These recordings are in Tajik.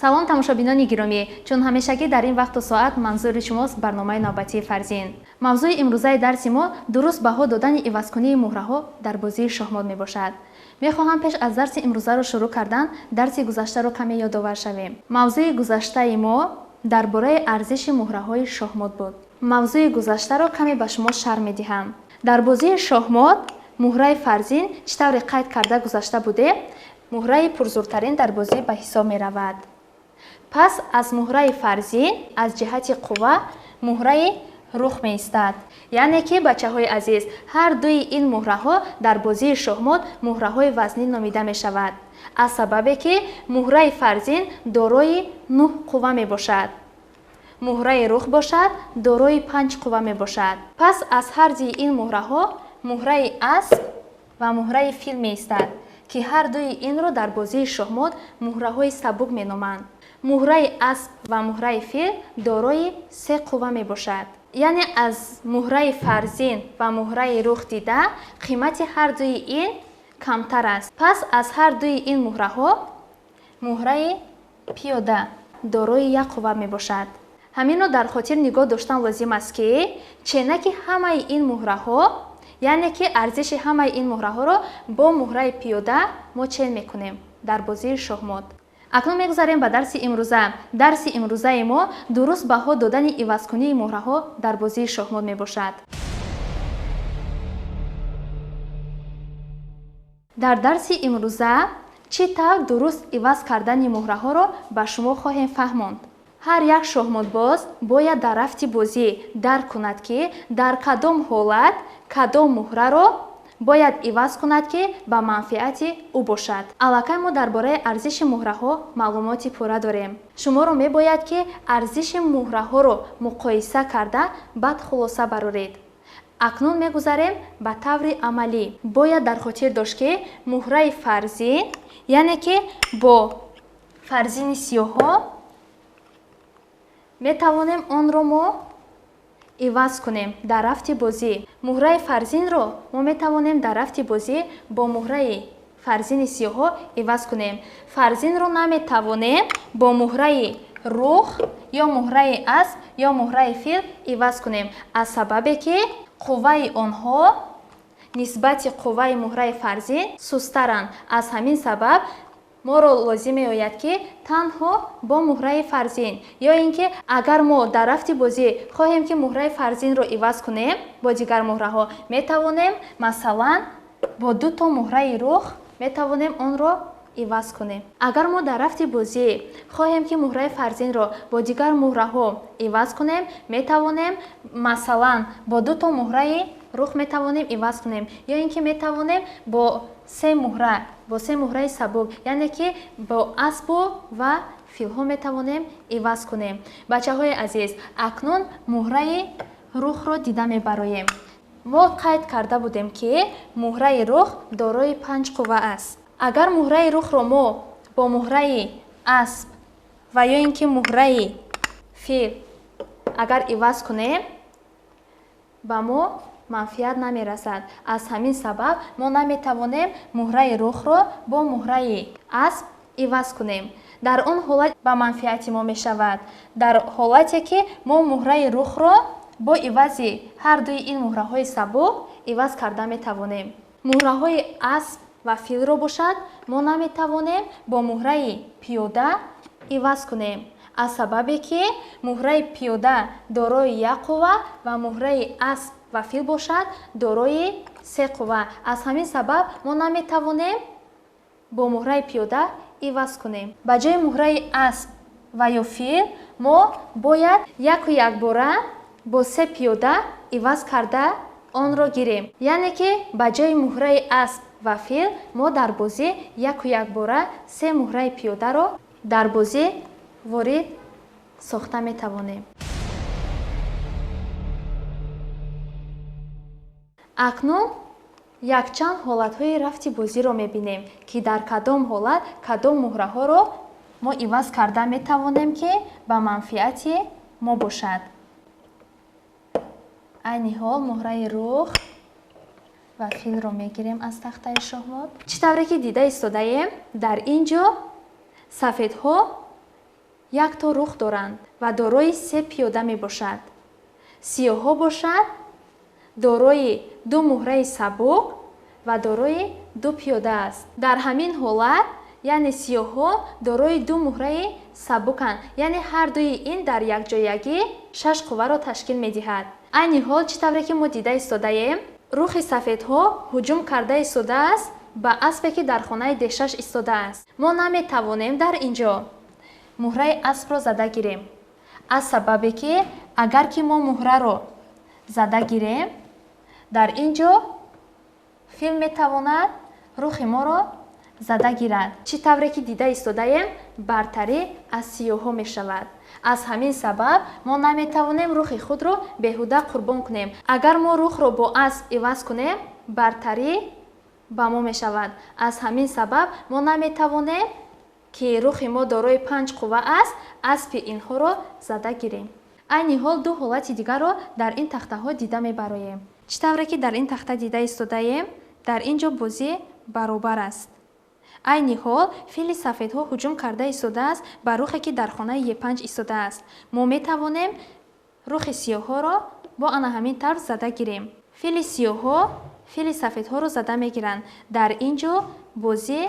Салом, тамошобинони гиромӣ! Чун ҳамешагӣ дар ин вақту соат манзури шумост барномаи навбатии Фарзин. Мавзӯи имрӯзаи дарси мо дуруст баҳо додани ивазкунии муҳраҳо дар бозии шоҳмот мебошад. Мехоҳам пеш аз дарси имрӯзаро шурӯъ кардан дарси гузаштаро каме ёдовар шавем. Мавзӯи гузаштаи мо дар бораи арзиши муҳраҳои шоҳмот буд. Мавзӯи гузаштаро каме ба шумо шарҳ медиҳам. Дар бозии шоҳмот муҳраи фарзин, чӣ тавре қайд карда гузашта будем, муҳраи пурзуртарин дар бозӣ ба ҳисоб меравад. Пас аз муҳраи фарзин аз ҷиҳати қувва муҳраи рух меистад. Яъне ки, бачаҳои азиз, ҳар дуи ин муҳраҳо дар бозии шоҳмот муҳраҳои вазнин номида мешавад, аз сабабе ки муҳраи фарзин дорои 9 қувва мебошад, муҳраи рух бошад дорои 5 қувва мебошад. Пас аз ҳар дуи ин муҳраҳо муҳраи асп ва муҳраи фил меистад, ки ҳар дуи инро дар бозии шоҳмот муҳраҳои сабук меноманд. Муҳраи асп ва муҳраи фил дорои 3 қувва мебошад. Яъне аз муҳраи фарзин ва муҳраи рух дида қимати ҳар дуи ин камтар аст. Пас аз ҳар дуи ин муҳраҳо муҳраи пиёда дорои 1 қувва мебошад. Ҳаминро дар хотир нигоҳ доштан лозим аст, ки ченаки ҳамаи ин муҳраҳо, яъне ки арзиши ҳамаи ин муҳраҳоро бо муҳраи пиёда мо чен мекунем дар бозии шоҳмот. Акнун мегузарем ба дарси имрӯза. Дарси имрӯзаи мо дуруст баҳо додани ивазкунии муҳраҳо дар бозии шоҳмот мебошад. Дар дарси имрӯза чӣ тавр дуруст иваз кардани муҳраҳоро ба шумо хоҳем фаҳмонд. Ҳар як шоҳмотбоз бояд дар рафти бозӣ дарк кунад, ки дар кадом ҳолат кадом муҳраро бояд иваз кунад, ки ба манфиати ӯ бошад. Аллакай мо дар бораи арзиши муҳраҳо маълумоти пурра дорем. Шуморо мебояд, ки арзиши муҳраҳоро муқоиса карда баъд хулоса бароред. Акнун мегузарем ба таври амалӣ. Бояд дар хотир дошт, ки муҳраи фарзин, яъне ки бо фарзини сиёҳҳо метавонем онро мо иваз кунем дар рафти бозӣ. Муҳраи фарзинро мо метавонем дар рафти бозӣ бо муҳраи фарзини сиёҳҳо иваз кунем. Фарзинро наметавонем бо муҳраи рух ё муҳраи асп ё муҳраи фил иваз кунем, аз сабабе ки қувваи онҳо нисбати қувваи муҳраи фарзин сустаранд. Аз ҳамин сабаб моро лозим меояд, ки танҳо бо муҳраи фарзин, ё ин ки агар мо дар рафти бозӣ хоҳем, ки муҳраи фарзинро иваз кунем бо дигар муҳраҳо, метавонем масалан бо дуто муҳраи рух метавонем онро иваз кунем. Агар мо дар рафти бозӣ хоҳем, ки муҳраи фарзинро бо дигар муҳраҳо иваз кунем, метавонем масалан бо дуто муҳраи рух метавонем иваз кунем, ё ин ки метавонем бо се муҳра, бо се муҳраи сабук, яъне ки бо аспу ва филҳо метавонем иваз кунем. Бачаҳои азиз, акнун муҳраи рухро дида мебароем. Мо қайд карда будем, ки муҳраи рух дорои 5 қувва аст. Агар муҳраи рухро мо бо муҳраи асп ва ё ин ки муҳраи фил агар иваз кунем, ба мо манфиат намерасад. Аз ҳамин сабаб мо наметавонем муҳраи рухро бо муҳраи асп иваз кунем. Дар он ҳолат ба манфиати мо мешавад, дар ҳолате ки мо муҳраи рухро бо ивази ҳар дуи ин муҳраҳои сабук иваз карда метавонем. Муҳраҳои асп ва филро бошад мо наметавонем бо муҳраи пиёда иваз кунем, аз сабабе ки муҳраи пиёда дорои 1 қувва ва муҳраи асп ва фил бошад дорои 3 қувва. Аз ҳамин сабаб мо наметавонем бо муҳраи пиёда иваз кунем. Ба ҷои муҳраи асп ва ё фил мо бояд яку якбора бо 3 пиёда иваз карда онро гирем. Яъне ки ба ҷои муҳраи асп ва фил мо дар бозӣ яку якбора 3 муҳраи пиёдаро дар бозӣ ворид сохта метавонем. Акнун якчанд ҳолатҳои рафти бозиро мебинем, ки дар кадом ҳолат кадом муҳраҳоро мо иваз карда метавонем, ки ба манфиати мо бошад. Айни ҳол муҳраи рух ва филро мегирем аз тахтаи шоҳмот. Чӣ тавре ки дида истодаем, дар ин ҷо сафедҳо якто рух доранд ва дорои се пиёда мебошад. Сиёҳҳо бошад дорои ду муҳраи сабук ва дорои ду пиёда аст. Дар ҳамин ҳолат, яъне сиёҳҳо дорои ду муҳраи сабуканд, яъне ҳар дуи ин дар якҷоягӣ 6 қувваро ташкил медиҳад. Айни ҳол чӣ тавре ки мо дида истодаем, рухи сафедҳо ҳуҷум карда истодааст ба аспе, ки дар хонаи D6 истодааст. Мо наметавонем дар ин ҷо муҳраи аспро зада гирем, аз сабабе ки агар ки мо муҳраро зада гирем, дар ин ҷо фил метавонад рухи моро зада гирад. Чӣ тавре ки дида истодаем, бартарӣ аз сиёҳҳо мешавад. Аз ҳамин сабаб мо наметавонем рухи худро беҳуда қурбон кунем. Агар мо рухро бо асп иваз кунем, бартарӣ ба мо мешавад. Аз ҳамин сабаб мо наметавонем, ки рухи мо дорои 5 қувва аст, аспи инҳоро зада гирем. Айни ҳол ду ҳолати дигарро дар ин тахтаҳо дида мебароем. Чӣ тавре ки дар ин тахта дида истодаем, дар ин ҷо бозӣ баробар аст. Айни ҳол фили сафедҳо ҳуҷум карда истодааст ба рухе, ки дар хонаи Е5 истодааст. Мо метавонем рухи сиёҳҳоро бо ана ҳамин тавр зада гирем. Фили сиёҳҳо фили сафедҳоро зада мегиранд. Дар ин ҷо бозӣ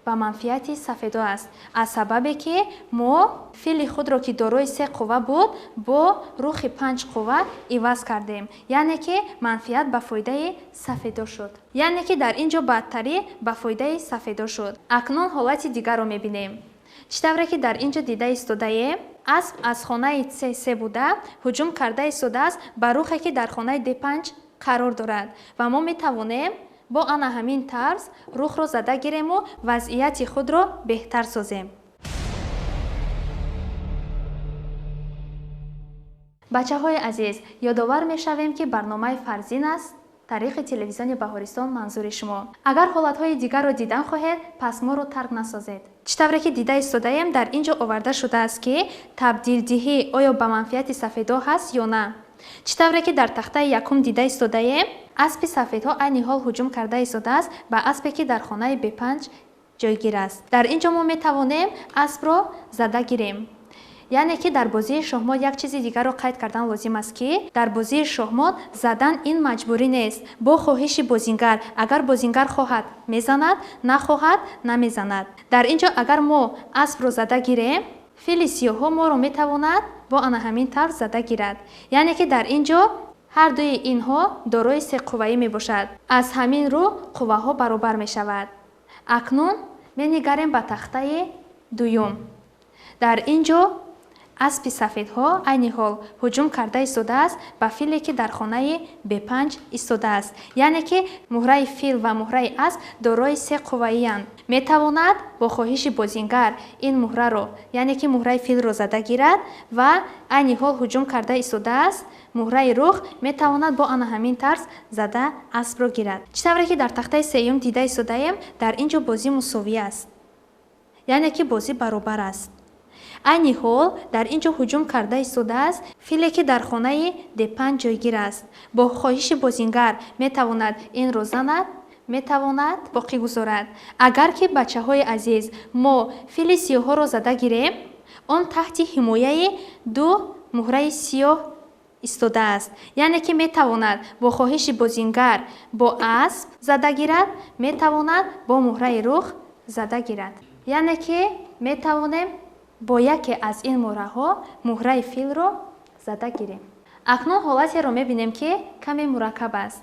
ба манфиати сафедҳо аст, аз сабабе ки мо фили худро, ки дорои 3 қувва буд, бо рухи 5 қувва иваз кардем, яъне ки манфиат ба фоидаи сафедҳо шуд, яъне ки дар ин ҷо бадтарӣ ба фоидаи сафедҳо шуд. Акнун ҳолати дигарро мебинем. Чӣ тавре ки дар ин ҷо дида истодаем, асп аз хонаи С3 буда ҳуҷум карда истодааст ба рухе, ки дар хонаи Д5 қарор дорад, ва мо метавонем бо ана ҳамин тарз рухро зада гирему вазъияти худро беҳтар созем. Бачаҳои азиз, ёдовар мешавем, ки барномаи фарзин аст таърихи телевизиони Баҳористон манзури шумо. Агар ҳолатҳои дигарро дидан хоҳед, пас моро тарк насозед. Чӣ тавре ки дида истодаем, дар ин ҷо оварда шудааст, ки табдилдиҳӣ оё ба манфиати сафедҳо ҳаст ё на. Чӣ тавре ки дар тахтаи якум дида истодаем, аспи сафедҳо айни ҳол ҳуҷум карда истодааст ба аспе, ки дар хонаи Б5 ҷойгир аст. Дар ин ҷо мо метавонем аспро зада гирем. Яъне ки дар бозии шоҳмот як чизи дигарро қайд кардан лозим аст, ки дар бозии шоҳмот задан ин маҷбурӣ нест. Бо хоҳиши бозингар, агар бозингар хоҳад мезанад, нахоҳад намезанад. Дар ин ҷо агар мо аспро зада гирем, фили сиёҳҳо моро метавонад бо ана ҳамин тавр зада гирад. Яъне ки дар ин ҷо ҳар дуи инҳо дорои се қувваӣ мебошад. Аз ҳамин рӯ қувваҳо баробар мешавад. Акнун менигарем ба тахтаи дуюм. Дар ин ҷо аспи сафедҳо айни ҳол ҳуҷум карда истодааст ба филе, ки дар хонаи Б5 истодааст. Яъне ки муҳраи фил ва муҳраи асп дорои се қувваиянд. Метавонад бо хоҳиши бозингар ин муҳраро, яъне ки муҳраи филро зада гирад ва айни ҳол ҳуҷум карда истодааст. Муҳраи рух метавонад бо ана ҳамин тарз зада аспро гирад. Чӣ тавре ки дар тахтаи сеюм дида истодаем, дар ин ҷо бозӣ мусовӣ аст, яъне ки бозӣ баробар аст. Айни ҳол дар ин ҷо ҳуҷум карда истодааст филе, ки дар хонаи Д5 ҷойгир аст. Бо хоҳиши бозингар метавонад инро занад, метавонад боқӣ гузорад. Агар ки бачаҳои азиз мо фили сиёҳҳоро зада гирем, он таҳти ҳимояи ду муҳраи сиёҳ истодааст. Яъне ки метавонад бо хоҳиши бозингар бо асп зада гирад, метавонад бо муҳраи рух зада гирад. Яъне ки метавонем бо яке аз ин муҳраҳо муҳраи филро зада гирем. Акнун ҳолатеро мебинем, ки каме мураккаб аст.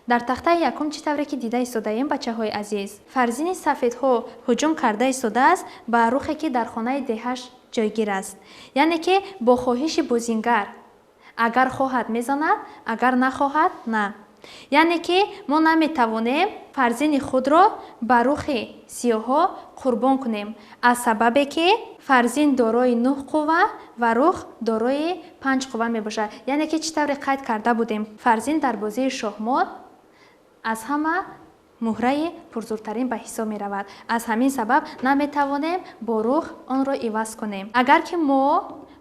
Дар тахтаи якум чӣ тавре ки дида истодаем, бачаҳои азиз, фарзини сафедҳо ҳуҷум карда истодааст ба рухе, ки дар хонаи Д8 ҷойгир аст. Яъне ки бо хоҳиши бозингар, агар хоҳад мезанад, агар нахоҳад на. Яъне ки мо наметавонем фарзини худро ба рухи сиёҳҳо қурбон кунем, аз сабабе ки фарзин дорои 9 қувва ва рух дорои 5 қувва мебошад. Яъне ки чӣ тавре қайд карда будем, фарзин дар бозии шоҳмот аз ҳама муҳраи пурзуртарин ба ҳисоб меравад. Аз ҳамин сабаб наметавонем бо рух онро иваз кунем. Агар ки мо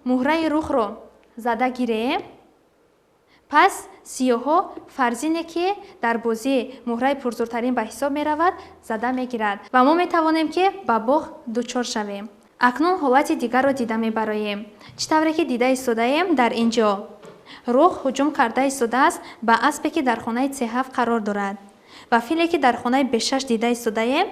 муҳраи рухро зада гирем, пас сиёҳҳо фарзине, ки дар бозӣ муҳраи пурзуртарин ба ҳисоб меравад, зада мегирад ва мо метавонем, ки ба боғ дучор шавем. Акнун ҳолати дигарро дида мебароем. Чӣ тавре ки дида истодаем, дар ин ҷо рух ҳуҷум карда истодааст ба аспе, ки дар хонаи C7 қарор дорад, ва филе, ки дар хонаи B6 дида истодаем,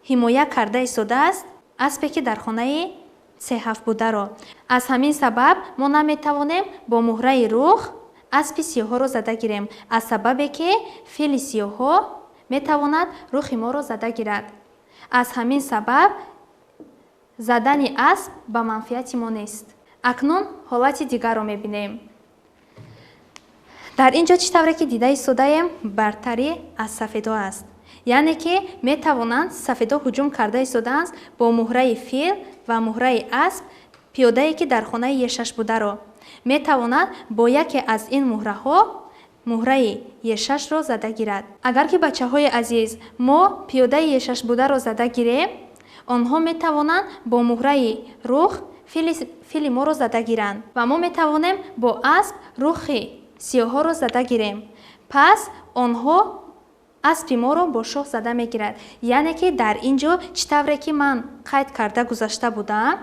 ҳимоя карда истодааст аспе, ки дар хонаи C7 бударо. Аз ҳамин сабаб мо наметавонем бо муҳраи рух аспи сиёҳҳоро зада гирем, аз сабабе ки фили сиёҳҳо метавонад рухи моро зада гирад. Аз ҳамин сабаб задани асп ба манфиати мо нест. Акнун ҳолати дигарро мебинем. Дар ин ҷо чӣ тавре ки дида истодаем, бартарӣ аз сафедҳо аст. Яъне ки метавонанд сафедҳо ҳуҷум карда истодаанд бо муҳраи фил ва муҳраи асп пиёдае, ки дар хонаи Е6 бударо. Метавонад бо яке аз ин муҳраҳо муҳраи Е6-ро зада гирад. Агар ки бачаҳои азиз мо пиёдаи Е6 бударо зада гирем, онҳо метавонанд бо муҳраи рух фили моро зада гиранд ва мо метавонем бо асп рухи сиёҳҳоро зада гирем. Пас онҳо аспи моро бо шоҳ зада мегирад. Яъне ки дар ин ҷо чӣ тавре ки ман қайд карда гузашта будам,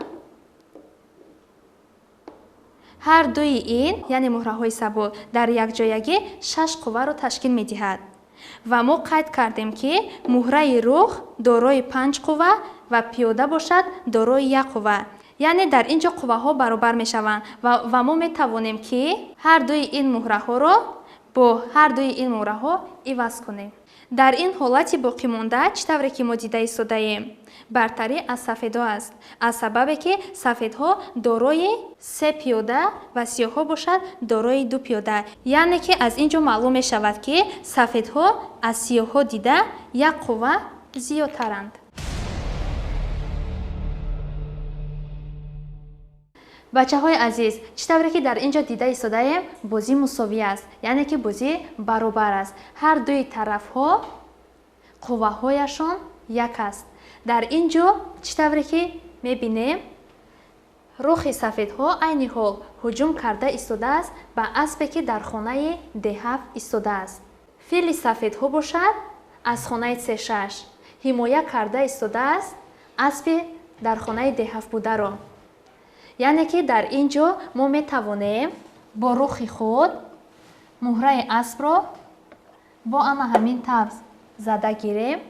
ҳар дуи ин, яъне муҳраҳои сабук, дар якҷоягӣ 6 қувваро ташкил медиҳад. Ва мо қайд кардем, ки муҳраи рух дорои 5 қувва ва пиёда бошад дорои 1 қувва. Яъне дар ин ҷо қувваҳо баробар мешаванд ва мо метавонем, ки ҳар дуи ин муҳраҳоро бо ҳар дуи ин муҳраҳо иваз кунем. Дар ин ҳолати боқимонда, чӣ тавре ки мо дида истодаем, бартарӣ аз сафедҳо аст, аз сабабе ки сафедҳо дорои 3 пиёда ва сиёҳҳо бошад дорои 2 пиёда. Яъне ки аз ин ҷо маълум мешавад, ки сафедҳо аз сиёҳҳо дида як қувва зиёдтаранд. Бачаҳои азиз, чӣ тавре ки дар ин ҷо дида истодаем, бозӣ мусовӣ аст, яъне ки бозӣ баробар аст. Ҳар дуи тарафҳо қувваҳояшон як аст. Дар ин ҷо чӣ тавре ки мебинем, рухи сафедҳо айни ҳол ҳуҷум карда истодааст ба аспе, ки дар хонаи D7 истодааст. Фили сафедҳо бошад аз хонаи C6 ҳимоя карда истодааст аспи дар хонаи D7 бударо. Яъне ки дар ин ҷо мо метавонем бо рухи худ муҳраи аспро бо ана ҳамин тавр зада гирем.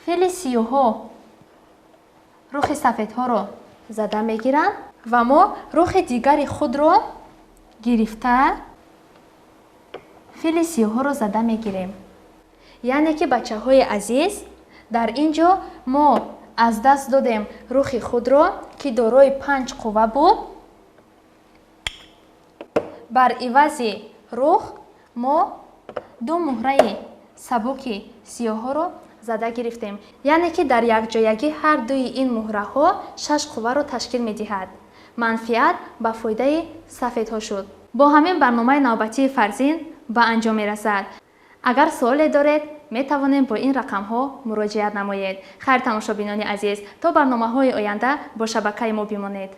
Фили сиёҳҳо рухи сафедҳоро зада мегиранд ва мо рухи дигари худро гирифта фили сиёҳҳоро зада мегирем. Яъне ки бачаҳои азиз, дар ин ҷо мо аз даст додем рухи худро, ки дорои 5 қувва буд. Бар ивази рух мо 2 муҳраи сабуки сиёҳҳоро зада гирифтем. Яъне ки дар якҷоягӣ ҳар дуи ин муҳраҳо 6 қувваро ташкил медиҳад. Манфиат ба фоидаи сафедҳо шуд. Бо ҳамин барномаи навбатии Фарзин ба анҷом мерасад. Агар суоле доред, метавонем бо ин рақамҳо муроҷиат намоед. Хайр, тамошобинони азиз, то барномаҳои оянда бо шабакаи мо бимонед.